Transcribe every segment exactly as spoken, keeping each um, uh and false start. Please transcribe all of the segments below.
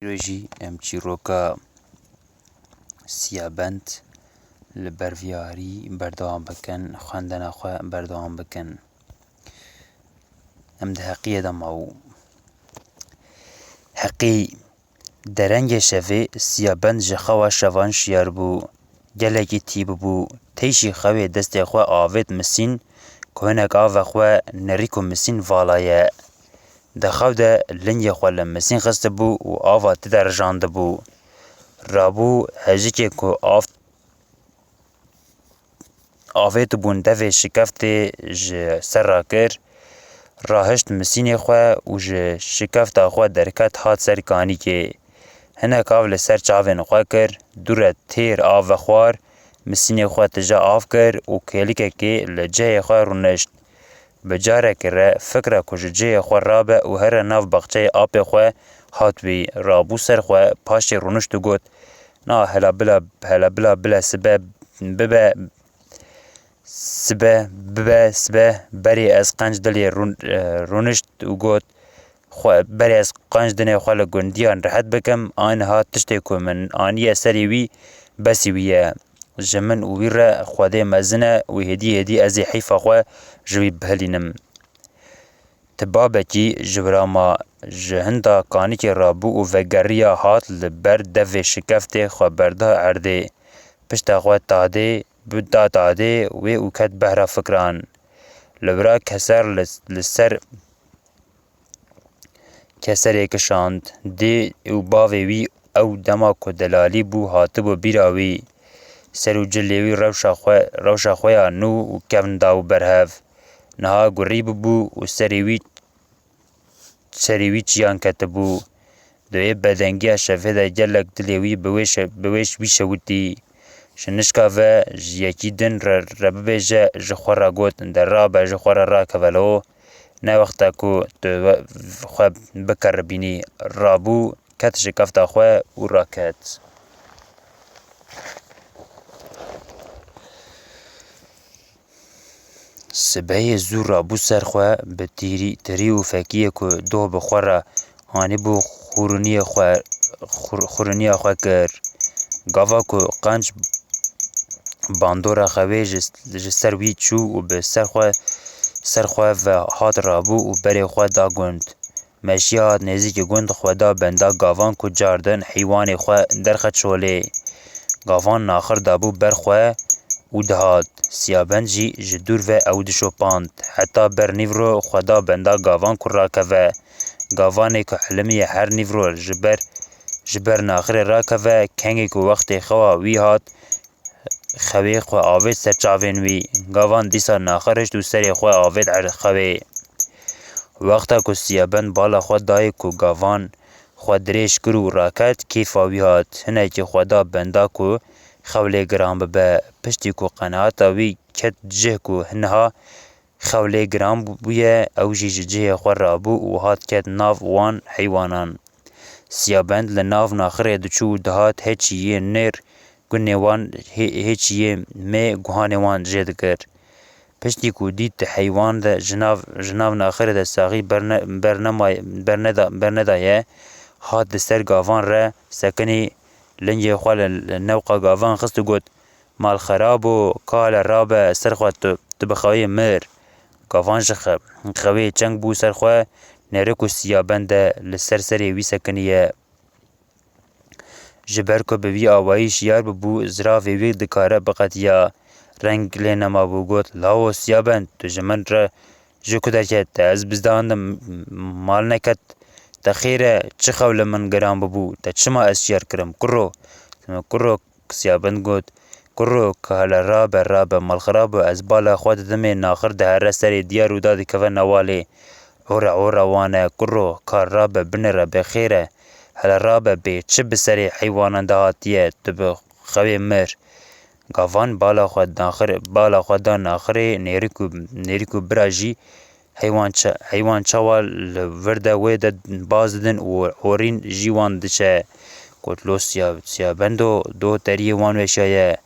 Îro jî em çîroka Siyabend li ber vî yarî berdewam bikin, xwendina xwe berdewam bikin. Em di heqiyê de mabû. Heqî derengê şevê Siyabend ji xewa şevan şiyar bû. Gelekî tî bûbû. Teyşî xewê destê xwe avêt misîn ku hinek ava xwe nerî ku misîn vala ye. Di xew de lingê xwe li misîn xistibû û ava tide rijandibû. Rabû hejikê ku av avêtibûn devê şikeftê ji ser rakir, rahişt misînê xwe û ji şikefta xwe derket hat ser kanîkê. Hinek av li ser çavên xwe kir, dû re têr av vexwar, misînê xwe tije av kir û kêlikekê li cihê xwe rûnişt. Bi carekê re fikra ku ji cihê xwe rabe û here nav baxçeyê apê xwe hat wî. Rabû ser xwe paşê rûnişt û got, "Na hela bila, hela bila bile sibe bibe, sibe bibe sibe, berê ez qenc dilê rûn-, e, rûnişt û got, xwe, berê ez qenc dinê xwe li gundiyan rihet bikim, aniha tiştê ku min aniye serê wî, besî wî ye. Ji min û wî re Xwedê mezin e û hêdî hêdî ez ê heyfa xwe ji wî bihilînim." Ti babekî ji wira ma, ji hinda kanikê rabû û vegeriya hat li ber devê şikeftê xwe berda erdê. Pişta xwe tadê, bi da tadê wê û ket behra fikran. Li wira keser li, li ser keserê kişand. Dê û bavê wî ew dema ku delalî bû hatibû bîra wî. Ser û cilê wî rewşa xwe, rewşa xwe ya nû û kevn dabû berhev. Niha gurî bûbû û serê wî, serê wî çiyan ketibû. Di wê bedengiya şevê de gelek dilê wî bi wê şe-, bi wê wî şewitî. Ji nişka ve ji yekî din re, re bibêje, ji xwe re got, "De rabe, ji xwe re rakeve lo. Ne wexta ku tu we-, xwe bikeribînî." Rabû, ket ji kefta xwe û raket. Sibehê zû rabû ser xwe, bi tîrî, tirî û fekiyê ku doh bi xwe re anîbû xurûniyê xwe, xur-, xurûniya xwe kir. Gava ku qenc bandora xewê ji, ji ser wî çû û bi ser xwe, ser xwe ve hat rabû û berê xwe da gund. Meşiya hat nêzîkî gund, xwe da benda gavan ku cardin heywanê xwe derxe çolê. Gavan naxir dabû ber xwe û dihat. Siyabend jî ji dûr ve ew dişopand. Heta ber nîvro xwe da benda gavan ku rakeve. Gavanê ku hilimiye her nîvro ji ber, ji ber naxirê rakeve, kengê ku wextê xewa wî hat, xewê xwe avêt ser çavên wî. Gavan dîsa naxir hişt û serê xwe avêt erd xewê. Wexta ku Siyabend bala xwe dayê ku gavan xwe dirêj kir û raket, kêfa wî hat. Hinekî xwe da benda ku xew lê giran bibe. Piştî ku qenehata wî ket cih ku niha xew lê giran bûye, ew jî ji cihê xwe rabû û hat ket nav wan heywanan. Siyabend li nav naxirê diçû û dihat hê çiyê nêr gunê wan, hê, hê çiyê mê guhanê wan jê dikir. Piştî ku dît di heywan de ji nav, ji nav naxirê de saxî berne-, bernemaye, berneda-, bernedaye, hat di ser gavan re sekinî, lingê xwe li, li newqa gavan xist û got, "Mal xerab o, kale rabe ser xwe tu, tu bi xewê mir." Gavan ji xe-, xewê çeng bû ser xwe, nêrik û Siyabend de li ser serê wî sekiniye. Ji ber ku bi vî awayî şiyar bûbû, ziravê wî dikare biqetiya. Reng lê nemabû, got, "Lawo Siyabend, tu ji min re ji ku derket, te ez bizdandim, mal neket. Te xêr e, çi xew li min giran bûbû, te çima ez şiyar kirim, kuro?" Kuro, Siyabend got, "Kuro, ka hele rabe, rabe, malxerabo, ez bala xwe didimê naxir dihere serê diyar û dadikeve newalê. Ora, ora wan e, kuro, ka rabe, binêre, bê xêr e. Hele rabe, bê çi bi serê heywanan de hatiye, tu bi xewê mir." Gavan bala xwe naxir, bala xwe da naxirê, nêrik û, nêrik û bira jî heywan ça-, heywan çawa li vir de wê de baz didin û horîn jî wan diçe. Got, "Lo Siya-, Siyabendo, do teriyê wan weşiyaye.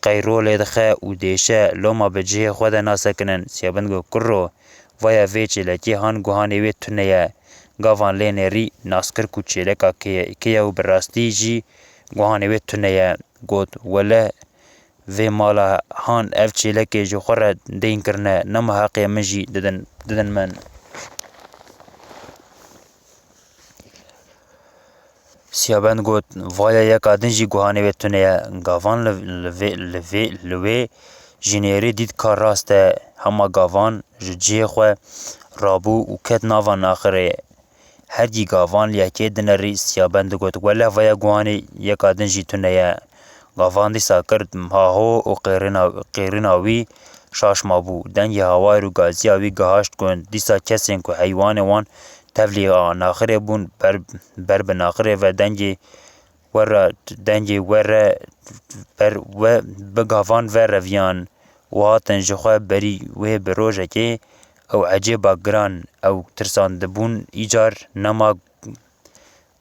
Qeyro lê dixe û dêşe, loma bi cihê xwe de nasekinin." Siyabend got, "Kuro, vaya vê çêlekê han guhanê wê tune ye." gavan lê nêrî, nas kir ku çêleka kê ye, kê ye û bi rastî jî guhanê wê tune ye. Got, Wele vê mala han ev çêlekê ji xwe re deyn kirine, nema heqê min jî didin, didin min. Siyabend got, Vaya yeka din jî guhanê wê tune ye. Gavan li, li vê, li vê, li wê jinêrê dît ka rast e. Hema gavan ji cihê xwe rabû û ket nava naxirê. Hergî gavan li yekê dinerî, Siyabend digot, Wele vaya guhanê yeka din jî tune ye. Gavan dîsa kir haho û qêrîna, qêrîna wî şaş mabû. Dengê hawar û gaziya wî gihaşt gund. Dîsa kesên ku heywanê wan tevlî a naxirê bûn, ber, ber bi naxirê ve dengê we re, dengê we re, ber we bi gavan ve reviyan û hatin ji xwe berî wê bi rojekê ew ecêba giran ew tirsandibûn îcar nema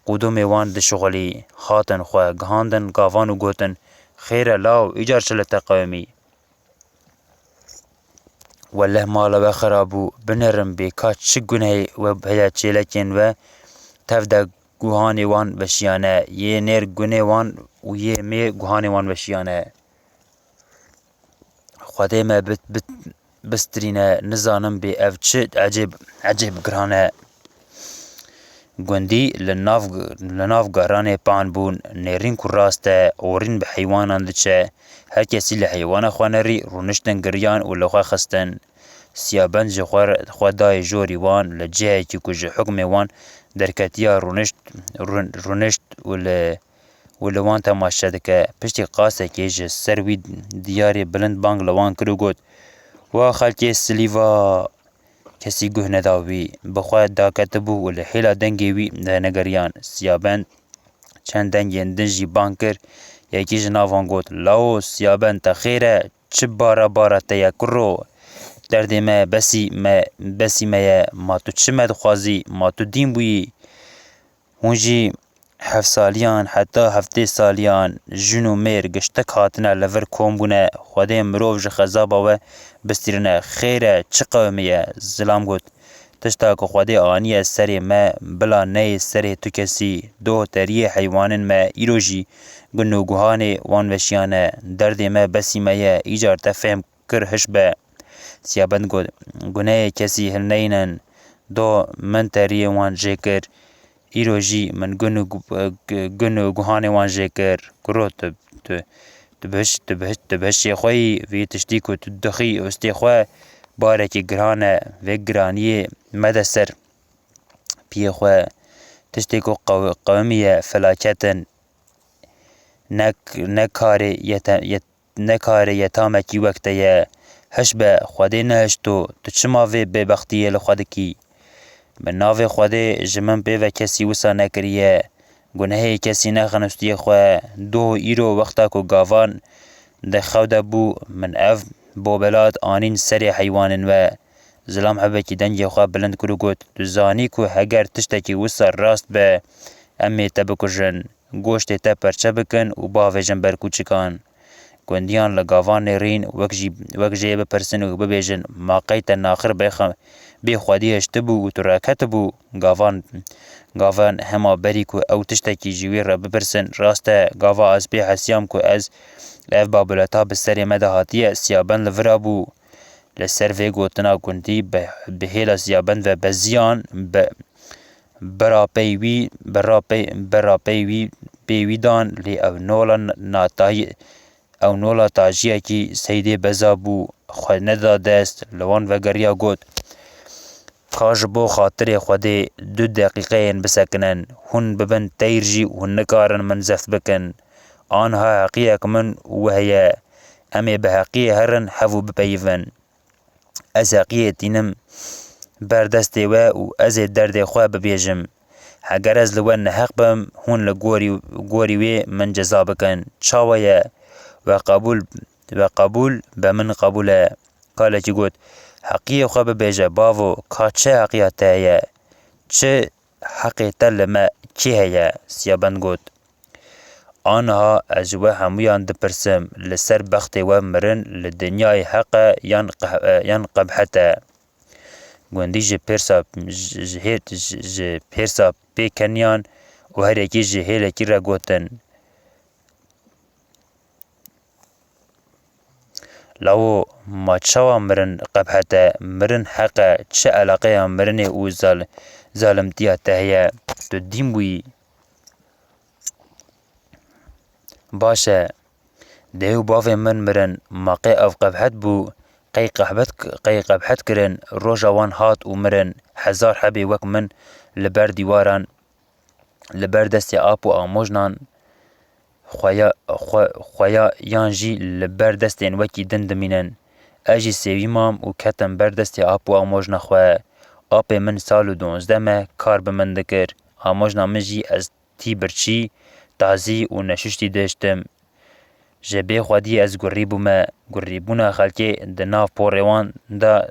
qûdûmê wan dişixulî. Hatin xwe gihandin gavan û gotin, Xêr e law, îcar çi li te qewimî? Weleh mala we xira bû, binerim bê ka çi gunehê we heye çêlekên we tev de guhanê wan veşiyane, yê nêr gunê wan û yê mê guhanê wan veşiyane. Xwedê me bi, bi, bistirîne, nizanim bê ev çi ecêb, ecêb giran e. Gundî li nav, li nav garanê pan bûn, nêrîn ku rast e, orîn bi heywanan diçe. Her kesî li heywana xwe nerî, rûniştin giriyan û li xwe xistin. Siyabend ji xwe, xwe dayê jorî wan, li cihekî ku ji hukmê wan derketiya rûnişt, rûn-, rûnişt û li û li wan temaşe dike. Piştî qasekê ji ser wî diyarê bilind bang li wan kir û got, Wa xelkê silîva! Kesî guh neda wî. Bi xwe daketibû û li hêla dengê wî venegeriyan. Siyabend çend dengên din jî bang kir. Yekî ji nav wan got, Lawo, Siyabend, te xêr e? Çi bara bara te ye, kuro? Derdê me besî me, besî me ye. Ma tu çi me dixwazî? Ma tu dîn bûyî? Hûn jî heft saliyan heta heftê saliyan jin û mêr giştek hatine li vir kom bûne. Xwedê mirov ji xezaba we bistîrine. Xêr e, çi qewimê ye? Zilam got, Tişta ku Xwedê aniye serê me, bila neyê serê tu kesî. Doh teriyê heywanên me îro jî gun û guhanê wan veşiyane. Derdê me besî me ye, îcar te fêm kir hiş be. Siyabend got, Guneyê kesî hilneynin. Do min teriyê wan jê kir. Îro jî min gun û gu-, gu-, gun û guhanê wan jê kir. Kuro tu, tu, tu bihiş-, tu bihiş-, tu bihişê xwe yî, vî tiştî ku tu dixî ustê xwe barekî giran e. Vê giraniyê mede ser piyê xwe. Tiştê ku qew-, qewimiye felaket in. Ne, ne karê yete-, yet-, ne karê yetamekî wek te ye. Hiş be, Xwedê nehişto, tu çima vê bêbextiyê li xwe dikî? Bi navê Xwedê ji min pê ve kesî wisa nekiriye. Gunehê kesî nexin ustiyê xwe. Doh îro wexta ku gavan di xew de bû, min ev bobelat anîn serê heywanên we. Zilam hebekî dengê xwe bilind kir û got, Tu zanî ku heger tiştekî wisa rast be, em ê te bikujin. Goştê te perçe bikin û bavêjin ber kûçikan. Gundiyan li gavan nêrîn, wek jî, wek jê bipirsin û bibêjin, Ma qey te naxir bê xe-, bê xwedî hiştibû û tu raketibû? Gavan, gavan hema berî ku ew tiştekî ji wî re bipirsin, Rast e, gava ez pê hesiyam ku ez ev babuleta bi serê me de hatiye, Siyabend li vira bû. Li ser vê gotina gundî bi, bi hêla Siyabend ve beziyan, be-, Bira pey wî, bira pey, bira pey wî, pê wî dan, lê ew nola natayî, ew nola tajiyekî seydê beza bû, xwe neda dest, li wan vegeriya got, Ka ji bo xatirê Xwedê du deqîqeyên bisekinin, hûn bibin teyr jî hûn nikarin min zeft bikin. Aniha heqiyek min û we heye, em ê bi heqiyê herin hev û bipeyivin. Ez heqiyê tînim ber destê we û ez ê derdê xwe bibêjim. Heger ez li we neheq bim, hûn li gorî, gorî wê min ceza bikin. Çawa ye? We qebûl, we qebûl be, min qebûl e. Kalekî got, Heqiyê xwe bibêje, bavo, ka çi heqiya te heye? Çi heqê te li me kê heye? Siyabend got, Aniha ez ji we hemûyan dipirsim, li ser bextê we mirin li dinyayê heq e yan qeh-, yan qebhet e? Gundî ji pêrsa, ji, ji hêr-, ji, ji pêrsa pê keniyan û her yekî ji hêlekî re gotin, "Lawo, ma çawa mirin qebhet e? Mirin heq e, çi eleqeya mirinê û zal-, zalimtiya te heye? Tu dîn bûyî?" "Baş e, dê û bavê min mirin, ma qey ev qebhet bû? Qey qehbet, qey qebhet kirin, roja wan hat û mirin, hezar hebê wek min li ber dîwaran, li ber destê ap û amojnan xweya, xwe, xweya yan jî li ber destên wekî din dimînin. Ez jî sêwî mam û ketim ber destê ap û amojna xwe. Apê min sal û duwazdeh me kar bi min dikir. Amojna min jî ez tî birçî, tazî û neşuştî dihiştim. Ji bê xwediyê ez gurî bûme. Gurîbûna xelkê di nav porê wan de,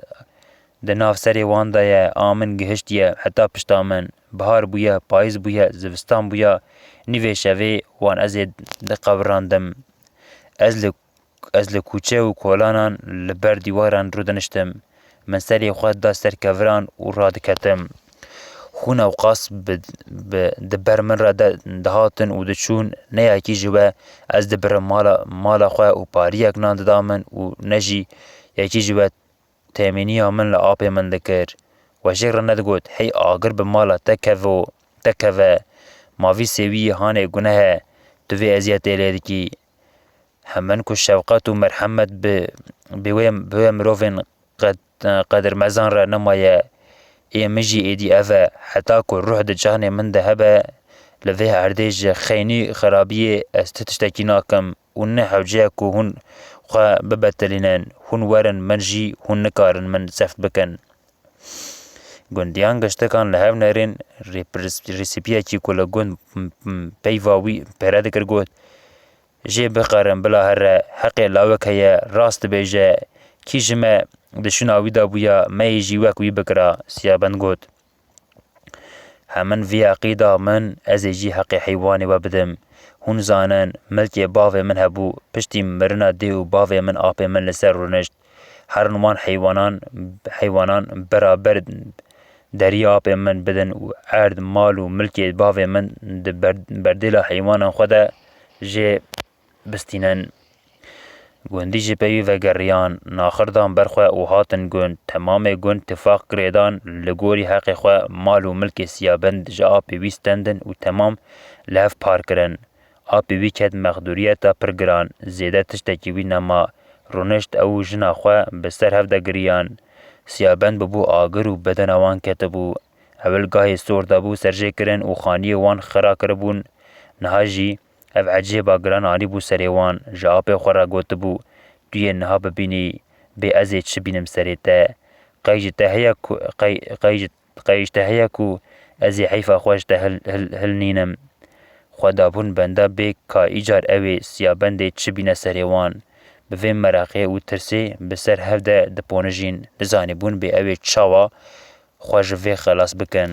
di nav serê wan de ye, a min gihiştiye heta pişta min. Bihar bûye, payîz bûye, zivistan bûye, nîvê şevê wan ez ê diqewirandim. Ez li, ez li kûçe û kolanan li ber dîwaran rûdiniştim. Min serê xwe da ser keviran û radiketim. Xûn ewqas bi, bi, di ber min re de dihatin û diçûn, ne yekî ji we ez dibirim mala, mala xwe û pariyek nan dida min û ne jî yekî ji we temîniya min li apê min dikir. We jêk re nedigot, hey agir bi mala te kevo, te keve. Ma vî sêwiyî hanê guneh e, tu vê eziyetê lê dikî. Hemin ku şefqet û merhemet bi, bi wê, bi wê mirovên qed-, qedirmezan re nemaye. Ê min jî êdî ev e, heta ku ruh di canê min de hebe, li vê erdê ji xeynî xerabiyê ez ti tiştekî nakim û ne hewce ye ku hûn xwe bibetilînin. Hûn werin min jî, hûn nikarin min zeft bikin. Gundiyan giştikan li hev nerin, rêpir-, rêsipiyekî ku li gund m-, m-, peyva wî pere dikir got, "Jê bixerin bila here, heqê lawik heye, rast dibêje, kî ji me di şûna wî de bûya, me yê jî wek wî bikira." Siyabend got, "Hemin vî heqî da min, ez ê jî heqê heywanê we bidim. Hûn zanin, milkê bavê min hebû, piştî mirina dê û bavê min apê min li ser rûnişt. Herin wan heywanan, heywanan beraber deriyê apê min bidin û erd, mal û milkê bavê min di ber-, berdêla heywanan xwe de jê bistînin." Gundî ji pey wî vegeriyan, naxir dan ber xwe û hatin gund. Temamê gund tifaq girêdan, li gorî heqê xwe, mal û milkê Siyabend ji apê wî stendin û temam li hev par kirin. Apê wî ket mexdûriyeta pir giran, zêde tiştekî wî nema. Rûnişt ew û jina xwe bi ser hev de giriyan. Siyabend bûbû agir û bedena wan ketibû. Ewil gahê sor dabû serjêkirin û xaniyê wan xira kiribûn. Niha jî ev ecêba giran anîbû serê wan. Ji apê xwe re gotibû, "Tu yê niha bibînî, bê ez ê çi bînim serê te? Qey ji te heye ku, qey, qey ji, qey ji te heye ku ez ê heyfa xwe ji te hil, hil, hilnînim." Xwe dabûn benda bê ka îcar ew ê Siyabendê çi bîne serê wan. Bi vê meraqê û tirsê bi ser hev de diponijîn, nizanîbûn bê ew ê çawa xwe ji vê xelas bikin.